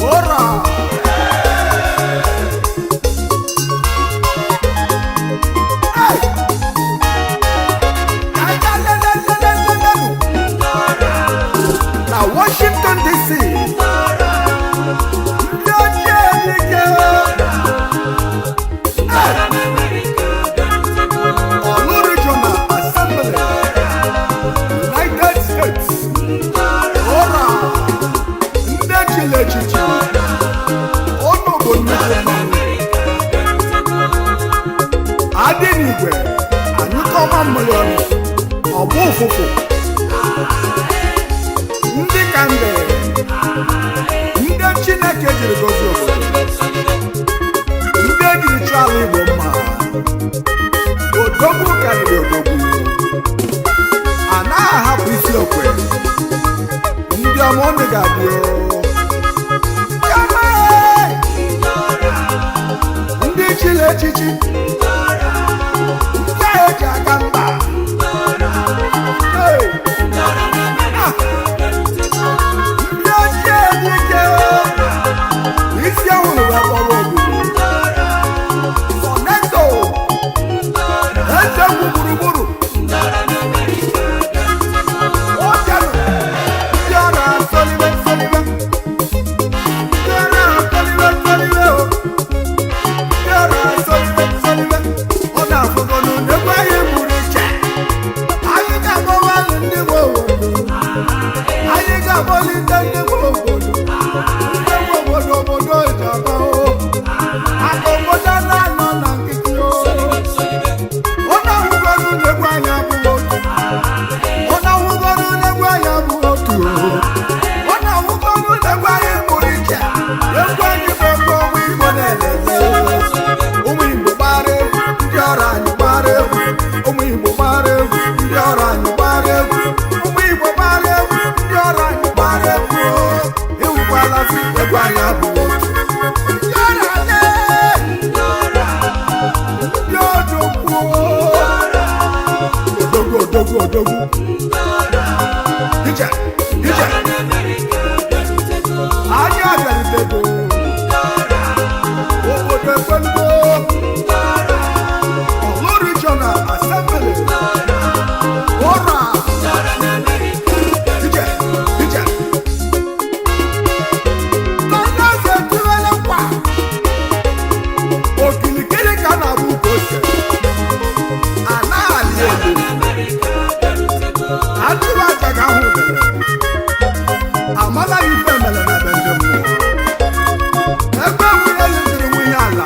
Ụra. Hey! Ajalelelelelelelu. Na Washington DC. Ndị ochie dike. Hey! Orlu Regional Assembly, United States. Ụra. Ndị echiri echichi. Ụnụ bụ nnukwu mmanwụ. Adị n'igwe anyụkọma mmiri ọnụ ọgbọ ụfụfụ ndị ka mbe, ndị Chineke jiri gozie obodo, ndị ejiri chụọ ala Igbo mma. Odogwu karịrị odogwu, anaghị ahapụ isi okwe. Ndị ọma, ọnụ ga-adị o. Kama, ee! Ndị chiri echichi, ndị agha eji aga mba. Hey! Ah! Ndị ochie dike, isi anwụrụ wee kpọrọ obodo. Sọneto eze ugwu gburugburu ụbịanụ. Ndị ọrụ asọliwe nsọliwe, ndị ọrụ asọliwe nsọliwe o, ndị ọrụ asọliwe nsọliwe. Ọ na-afụgonu n'egwu anyị gburu iche. Anyị ga-agbawanụ ndị nwe obodo, anyị ga-akpọlite ndị nwe obodo, ndị nwe obodo, obodo Ijaba o. Aka obodo na-anọ na nkịtị o. Ọ na-ahụgonu n'egwu anyị abụghị otu. Ọ na-ahụgonu n'egwu anyị abụghị otu o. Ọ na-ahụgonu n'egwu anyị pụrụ iche. Egwu anyị bụ egwu ọnwa Igbo na-elele. Ụmụ Igbo gbara egwu, ndị ọrụ anyị gbara egwu. Ụmụ Igbo gbara egwu, ndị ọrụ anyị gbara egwu. Ụmụ Igbo gbara egwu, ndị ọrụ anyị gbara egwu o. Ewukwala sị egwu anyị abụghị otu. Ndị ọrụ anyị, ndị odogwu o. Odogwu, odogwu, odogwu. Ije, ije. Anyị abịarutego. Obodo ekwelugo. Orlu Regional Assembly. Ụra. Ije, ije. Tọ́lá tiwele kwa. Okilikili ka na-abụ ukwu ose. Anaghị alị elu. Atụrụ aja ga-ahụ udele. Amala ya ife mere na be ndị mmụọ. Ebe nwunye lụziri nwunye ala.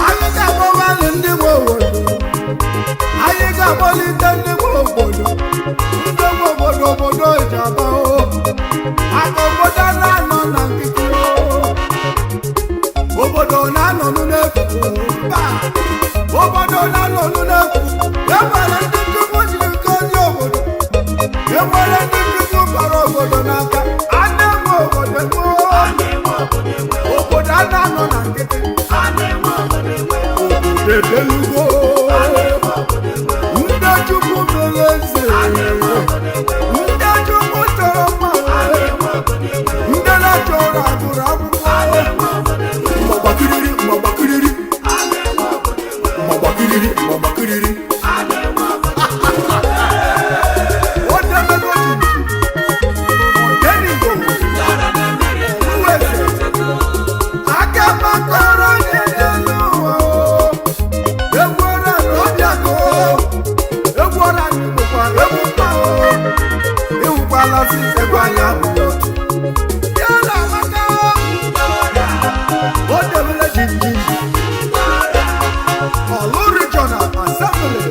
Anyị ga-akpọwalị ndị nwe obodo. Anyị ga-akpọlite ndị nwe obodo. Ndị nwe obodo, obodo Ijaba o. Aka obodo na-anọ na nkịtị o. Obodo na-anọ n'efu mba. Obodo na-anọ n'efu. E nwere ndị Chukwu jiri gozie obodo. E nwere ndị Chukwu kọrọ obodo n'aka. A na-enwe obodo enwe. Obodo a na-anọ na nkịtị. Obodo edelugo. Ndị Chukwu mere eze. Ndị Chukwu chọrọ mma. Ndị na-achọrọ agụrụ akwụkwọ. Mgbakiriri, mgbakiriri, mgbakiriri, mgbakiriri. O debego jinji. Odenigo. Oluweze. Aka makọrọ onye n'elu ụwa o. Egwu ọra na ọbịago. Egwu ọra anyị bụkwa egwu mma o. Ewukwala sị egwu anyị abụghị otu. Ya na amaka. O debele jinji. Orlu Regional Assembly.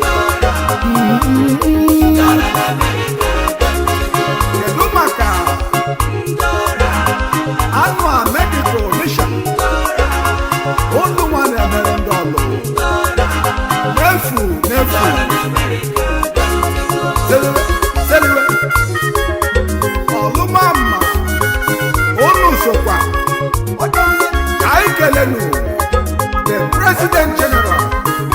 Kedu maka anụ a medical mission? Olu nwa na-emere ndị ọlụ. N'efu n'efu. Seliwe, seliwe. Ọlụmama. Unu sokwa. Ka anyị kelenu the President General.